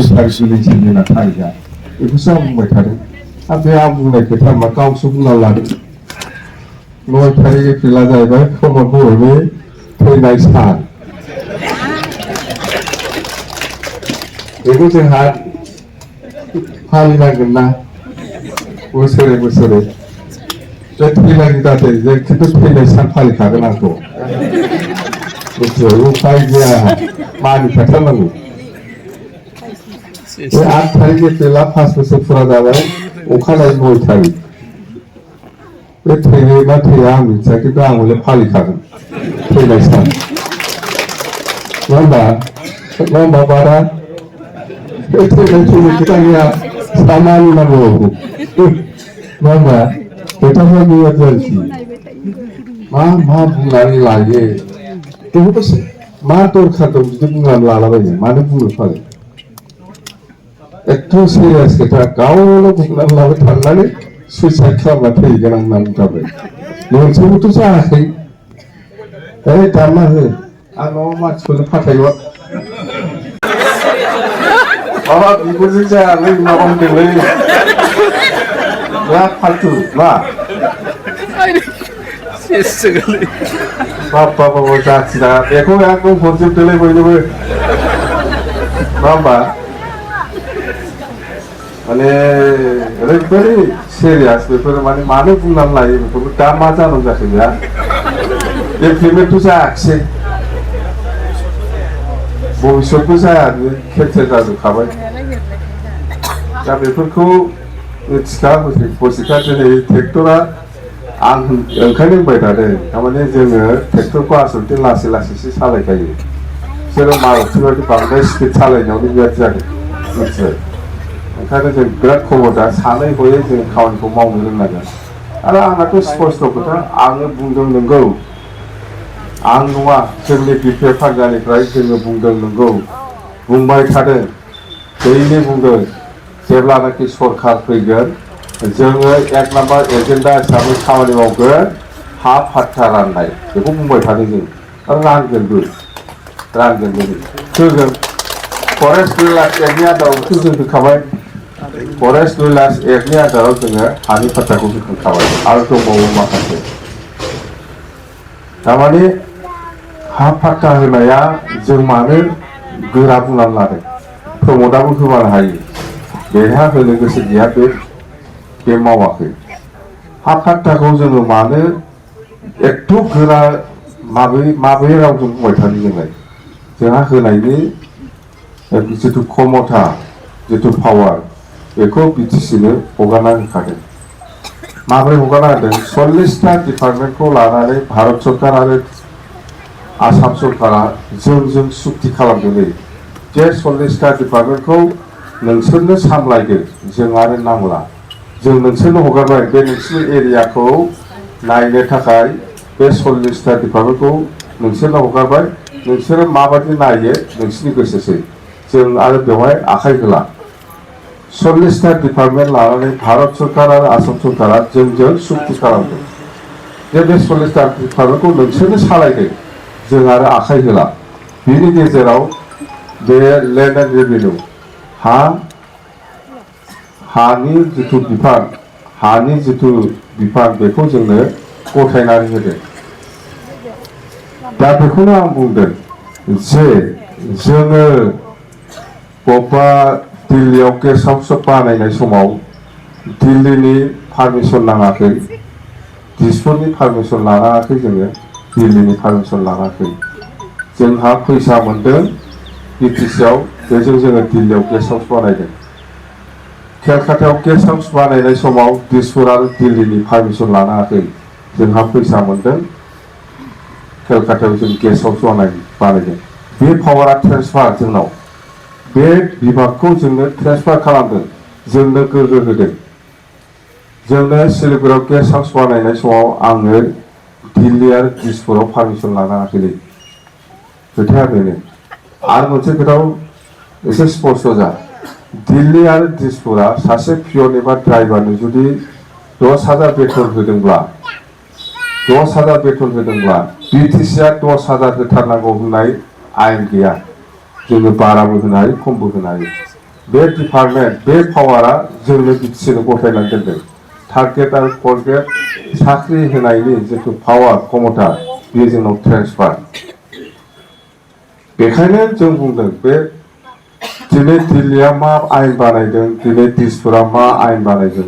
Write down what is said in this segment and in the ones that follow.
थारिखनि जोंना थारिखआ बेखौसो आं बुंबाय थादों आरो बे आं बुंनाय खोथा मा गावसो बुंना लादों 9 थारिख एप्रिला जाहैबाय प्रमद बर'नि थैनाय सान बेखौ जोंहा फालिनांगोन ना बोसोरे बोसोरे बे थैनायनि दाथै जों खिन्थु थैनाय सान फालिखागोन आंखौ बुस्थुआ उपाय गैया मानिखाथारनांगौ बे 8 थारिख एप्रिला 5 बोसोर फुरा जाबाय अखानायै 9 थारिख बे थैनाय बा थैया आं मिथिया खिन्थु आं हले फालिखागोन थैनाय सान नङा होमबा बारा बे थैनाय खोथा गैया सामानि नांगौ नङा होमबा खोथाफ्रा बेबायदि मा बुंनानै लायो बेखौथ' मा दरखार दं बिदि बुंनानै लालाबायो मानो बुंनो फाले एथ' सिरियास खोथा गावल' बुंनानै लाबाय थांनानै सुइसाइड खालामना थैगोन आं होननानै बुंथारबाय मोनसेबोथ' जायाखै दानना हो आंनाव मानसिफोरनो फाथायहर माबा बिगुरजों जायालै माबा होनदोंलै बिराद फाल्थु मा बाबा जाथिना बेखौ एकदम हरजोबदोलै बयनोबो नङा होमबा माने ओरैबायदि सिरियास बेफोर माने मानो बुंनानै लायो बेफोरखौ दा मा जानांगौ जाखो बेहा इमप्लिमेन्टथ' जायाखिसै भबिष्यतबो जाया केन्सेल जाजोबखाबाय दा बेफोरखौ मिथिखा बसिखा दिनै ट्रेक्टरा आं ओंखायनो बुंबाय थादों थारमाने जोङो ट्रेक्टरखौ आसलथे लासै लासैसो सालायखायो बिसोरो मारुति बायदि बांद्राय स्पिड सालायनायावनो बेबायदि जादों मिथिबाय ओंखायनो जों बिराद खबरदार सानै हयै जों खामानिखौ मावनो रोंनांगोन आरो आंनाथ' स्पस्ट खोथा आङो बुंदों नंगौ आं नङा जोंनि बिपिएफ हान्जानिफ्राय जोङो बुंदों नंगौ बुंबाय थादों दैलि बुंदों जेब्लानाखि सरकार फैगोन जोङो 1 नाम्बार एजेन्डा हिसाबै खामानि मावगोन हा फाट्टा राननाय बेखौ बुंबाय थादों जों आरो रानगोनबो होगोन फरेस्ट रुलार्स एक्टनि आन्दारावथ' जों होखाबाय फरेस्ट रुलार्स एक्टनि आन्दाराव जोङो हानि फाट्टाखौ होखाबाय आरो दंबावो माखासे थारमाने हा फाट्टा होनाया जों मानो गोरा बुंनानै लादों प्रमदाबो होबानो हायो बेहा होनो गोसो गैया बे मावाखै हा फाट्टाखौ जोङो मानो एथ' गोरा माबोरै रावजों बुंबाय थानो जोंलाय जोंहा होनायनि जिथु क्षमता जिथु पावार बेखौ बिटिसिनो हगारना होखादों माबोरै हगारना होदों 40टा डिपार्टमेन्टखौ लानानै भारत सरकार आरो आसाम सरकारा जों सुक्ति खालामदों जे 40टा डिपार्टमेन्टखौ नोंसोरनो सामलायदो जों आरो नांला जों नोंसोरनो हगारबाय बे नोंसिनि एरियाखौ नायनो थाखाय बे 40टा डिपार्टमेन्टखौ नोंसोरनो हगारबाय नोंसोरो माबायदि नायो नोंसिनि गोसोसै जों आरो बेवहाय आखाइ होला 40टा डिपार्टमेन्ट लानानै भारत सरकार आरो आसाम सरकारा जोंजों सुक्ति खालामदों जे बे 40टा डिपार्टमेन्टखौ नोंसोरनो सालायदो जों आरो आखाइ होला बिनि गेजेराव बे लेन्ड एन्ड रेभिनिउ हानि जिथु बिफान बेखौ जोंनो गथायनानै होदों दा बेखौनो आं बुंदों जे जोङो बबेबा दिल्लीयाव गेस्ट हाउस बानायनाय समाव दिल्लीनि पारमिसन नाङाखै दिसपुरनि पारमिसन लानाङाखै जोङो दिल्लीनि पारमिसन लानाङाखै जोंहा फैसा मोनदों बिटिसिआव बेजों जोङो दिल्लीयाव गेस्ट हाउस बानायदों केलकातायाव गेस्ट हाउस बानायनाय समाव दिसपुर आरो दिल्लीनि पारमिसन लानाङाखै जोंहा फैसा मोनदों केलकातायाव जों गेस्ट हाउस बानायदों बे पावारा ट्रेन्सफार जोंनाव बे बिभागखौ जोंनो ट्रेन्सफार खालामदों जोंनो गोहो होदों जोंनो सिलिगुरियाव गेस्ट हाउस बानायनाय समाव आङो दिल्ली आरो दिसपुराव पारमिसन लानाङाखैलै खोथाया बेनो आरो मोनसे खोथाव एसे स्पष्ट जा दिल्ली आरो दिसपुरा सासे पियन एबा ड्राइभारनो जुदि 10,000 बेथन होदोंब्ला बिटिसिआ 10,000 होथारनांगौ होननाय आयेन गैया जोङो बाराबो होनो हायो खमबो होनो हायो बे डिपार्टमेन्ट बे पावारा जोंनो बिटिसिनो गथायनानै दोनदों टारगेट आरो फरगेट साख्रि होनायनि जिथु पावार क्षमता बेयो जोंनाव ट्रेन्सफार बेखायनो जों बुंदों बे दिनै दिल्लीया मा आयेन बानायदों दिनै दिसपुरा मा आयेन बानायदों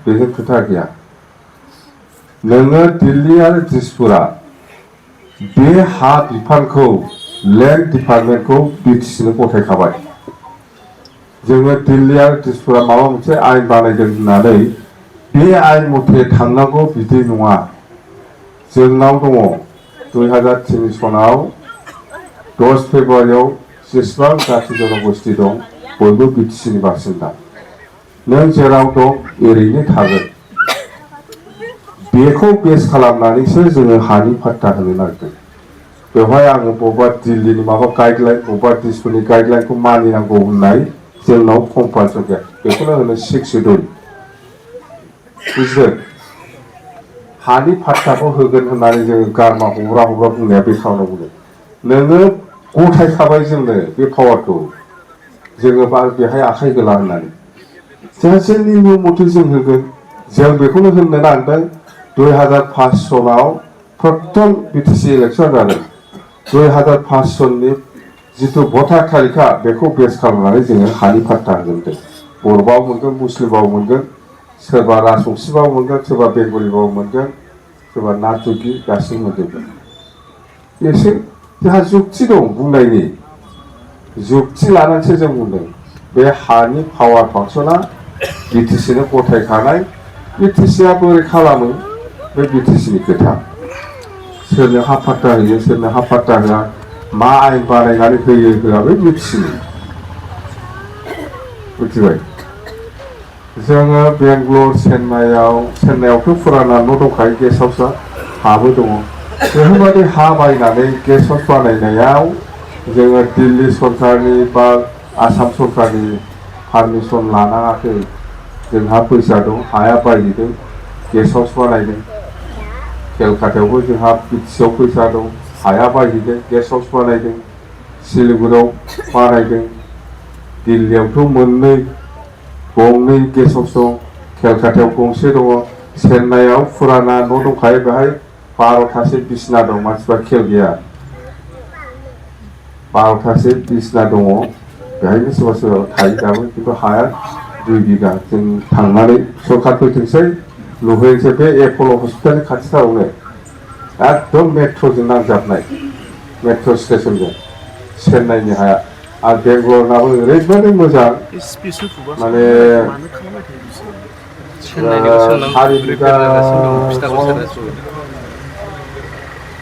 बेजों खोथा गैया नोङो दिल्ली आरो दिसपुरा बे हा बिफानखौ लेन्ड डिपार्टमेन्टखौ बिटिसिनो गथायखाबाय जोङो दिल्ली आरो दिसपुरा माबा मोनसे आयेन बानायदों होननानै बे आयेन मथे थांनांगौ बिदि नङा जोंनाव दङ 2003 सनाव 10 फेब्रुवारियाव जेसेबां जाथि जनगोष्ठी दं बयबो बिटिसिनि बासिन्दा नों जेराव दं ओरैनो थागोन बेखौ बेस खालामनानैसो जोङो हानि फाट्टा होनो नागिरदों बेवहाय आङो बबेबा दिल्लीनि माबा गाइडलाइन बबेबा दिसपुरनि गाइडलाइनखौ मानिनांगौ होननाय जोंनाव कम्पालसन गैया बेखौनो होनो 6 शिड्युल बुजिदों हानि फाट्टाखौ होगोन होननानै जोङो गारमा हब्रा बुंनाया बेखाराव बुङो नोङो गथायखाबाय जोंनो बे पावारखौ जोङो बेहाय आखाइ होला होननानै जोंहा जोंनि नियम मथे जों होगोन जों बेखौनो होननो नागिरदों 2005 सनाव प्रथम बिटिसि इलेक्सन जादों 2005 सननि जिथु भटार तालिका बेखौ बेस खालामनानै जोङो हानि फाट्टा होगोन बर'बाव मोनगोन मुस्लिमबाव मोनगोन सोरबा राजबंशीबाव मोनगोन सोरबा बेंगलिबाव मोनगोन सोरबा नाथुकी गासिबो मोनजोबगोन एसे जोंहा जुक्ति दं बुंनायनि जुक्ति लानानैसो जों बुंदों बे हानि पावार फांसना बिटिसिनो गथायखानाय बिटिसिआ बोरै खालामो बे बिटिसिनि खोथा सोरनो हा फाट्टा होयो सोरनो हा फाट्टा होआ मा आयेन बानायनानै होयो होआ बे बिटिसिनि मिथिबाय जोङो बेंगलर चेन्नाइआवथ' फुराना न' दंखायो गेस्ट हाउसआ हाबो दङ बेफोरबायदि हा बायनानै गेस्ट हाउस बानायनायाव जोङो दिल्ली सरकारनि बा आसाम सरकारनि पारमिसन लानाङाखै जोंहा फैसा दं हाया बायहैदों गेस्ट हाउस बानायदों केलकातायावबो जोंहा बिटिसिआव फैसा दं हाया बायहैदों गेस्ट हाउस बानायदों सिलिगुरियाव बानायदों दिल्लीयावथ' गंनै गेस्ट हाउस दं केलकातायाव गंसे दङ चेन्नाइआव फुराना न' दंखायो बेहाय 12थासो बिसिना दं मानसिफ्रा खेल गैया 12थासो बिसिना दङ बेहायनो सोरबा सोरबा थायो दाबो खिन्थु हाया 2 बिघा जों थांनानै सरकार फैथोंसै लुहैनोसै बे एप'ल' हस्पिटालनि खाथिथारावनो एकदम मेट्र'जों नांजाबनाय मेट्र' स्टेशनजों चेन्नाइनि हाया आरो बेंगलरनाबो ओरैबायदि मोजां माने 4 बिघा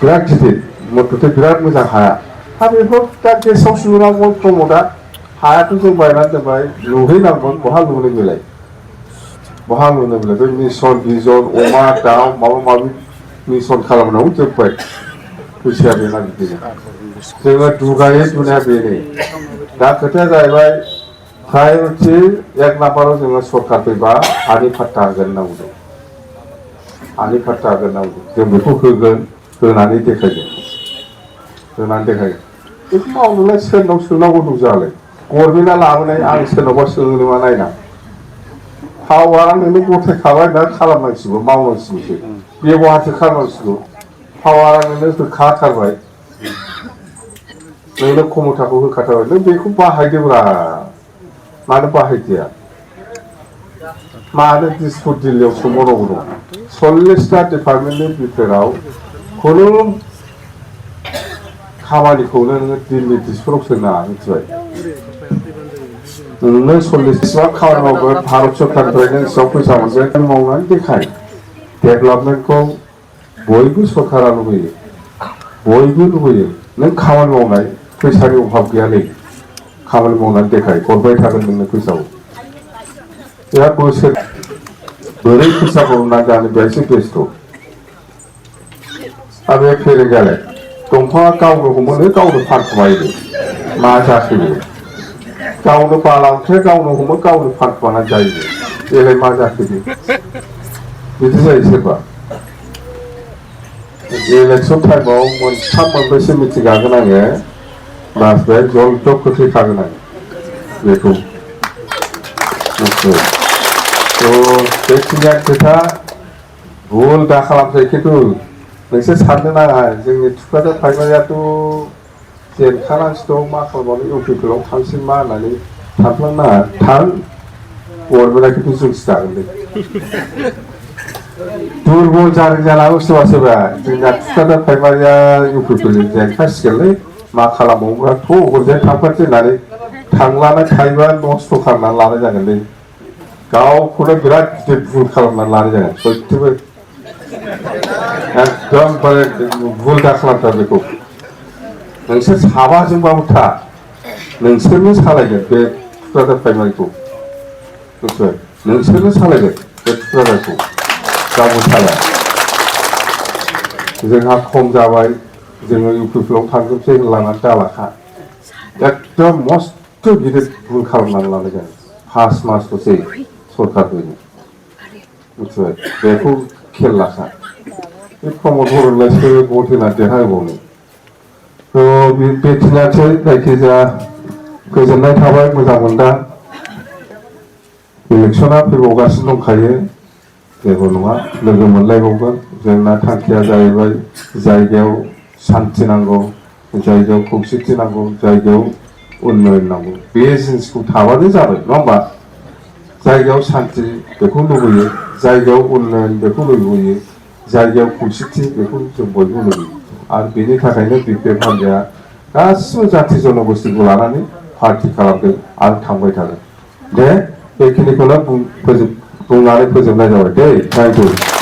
बिराद गिदिर मथथे बिराद मोजां हाया दा बेफोर दा गेस्ट हाउस लुनांगौ प्रम'दा हायाथ' जों बायनानै दोनबाय लुहैनांगौ बहा लुनो बेलाय बे मिसन भिजन अमा दाउ माबा माबि मिसन खालामनांगौ जोब्बाय फैसाया बेना बिदिनो जोङो दुगायै दुनाया बेनो दा खोथाया जाहैबाय प्रायरिटि 1 नाम्बाराव जोङो सरकार फैबा हानि फाट्टा होगोन नांगौ हानि फाट्टा होगोन नांगौ जों बेखौ होगोन होनानै देखायगोन बेखौ मावनोलाय सोरनाव सोंनांगौ दं जोंहालाय गभर्नमेन्टआ लाबोनाय आं सोरनावबा सोंनो मा नायना पावारा नोंनो गथायखाबाय दा खालामनांसिगौ मावनांसिगौसो बेब'हारसो खालामनांसिगौ पावारा नोंनो होखाथारबाय नोंनो क्षमताखौ होखाथारबाय नों बेखौ बाहायदोब्रा मानो बाहायदिया मानो दिसपुर दिल्लीयाव सोंबावनांगौ दं 40टा डिपार्टमेन्टनि बिथोराव खुनु खामानिखौनो नोङो दिल्ली दिसपुराव सोनाङा मिथिबाय नोंनो 40 खामानि मावगोन भारत सरकारनिफ्राय नों एसेबां फैसा मोनगोन मावनानै देखाय डेभेलपमेन्टखौ बयबो सरकारा लुबैयो नों खामानि मावनाय फैसानि अभाब गैयालै खामानि मावनानै देखाय हरबाय थागोन नोंनो फैसाखौ बिराद बोसोर बोरै फैसाखौ रुनानै जानो बेहायसो बेस्थ' आरो बे फेरेंगालाय दंफाङा गावनो हमोनो गावनो फानखुमायो मा जाखो गावनो बाला अन्थाइ गावनो हमो गावनो फानखुमानानै जायो बेलाय मा जाखो बिदि जायो सोरबा इलेक्सन टाइमाव 3-4 मिटिं गागोन आङो बास बे जल जग खोख्लैखागोन आं बेखौ बेखिनिया खोथा भुल दा खालामसै खिन्थु नोंसोर साननो नाङा जोंनि थुक्राझार प्राइमारियाथ' जेनखानानैसो दं मा खालामबावनो इउपिपिएलआव थांसै मा होननानै थांफ्लांनाङा थां गभर्नमेन्टआ खिन्थु जोंसो जागोन दे दुरबल जादों जानो हागौ सोरबा सोरबा जोंना थुक्राझार प्राइमारिया इउपिपिएलजों जेनखासिगोनलै मा खालामबावोब्रा थ' हरजाय थांफानोसै होननानै थांलाना थायोबा नस्थ' खालामनानै लानाय जागोनलै गावखौनो बिराद गिदिर भुल खालामनानै लानाय जागोन सयथेबो एकदमबारे भुल दा खालामथार बेखौ नोंसोर साबाजोंबाबो था नोंसोरनो सालायगोन बे थुक्राझार प्राइमारिखौ मिथिबाय नोंसोरनो सालायगोन बे थुक्राझारखौ रावबो सालाया जोंहा खम जाबाय जोङो इउपिपिएलआव थांजोबसै होनलांनानै दालाखा एकदम मस्थ' गिदिर भुल खालामनानै लानाय जागोन 5 मासल'सै सरकारनिनो मिथिबाय बेखौ खेल लाखा बे प्रमद बर'लायसो भट होनानै देरहाहोबावनो थ' बेखिनियानोसै जायखिजाया गोजोननाय थाबाय मोजां मोनदों इलेक्सना फैबावगासिनो दंखायो जेबो नङा लोगो मोनलायबावगोन जोंना थांखिया जाहैबाय जायगायाव सान्थि नांगौ जायगायाव खौसेथि नांगौ जायगायाव उन्नयन नांगौ बे जिनिसखौ थाबानो जाबाय नङा होमबा जायगायाव सान्थि बेखौ लुबैयो जायगायाव उन्नयन बेखौ लुबैयो जायगायाव खौसेथि बेखौ जों बयबो लुबैयो आरो बेनि थाखायनो बिपिएफ हान्जाया गासिबो जाथि जन'गोष्ठीखौ लानानै पार्टि खालामदों आरो थांबाय थागोन दे बेखिनिखौनो बुंनानै फोजोबनाय जाबाय दे थेंक इउ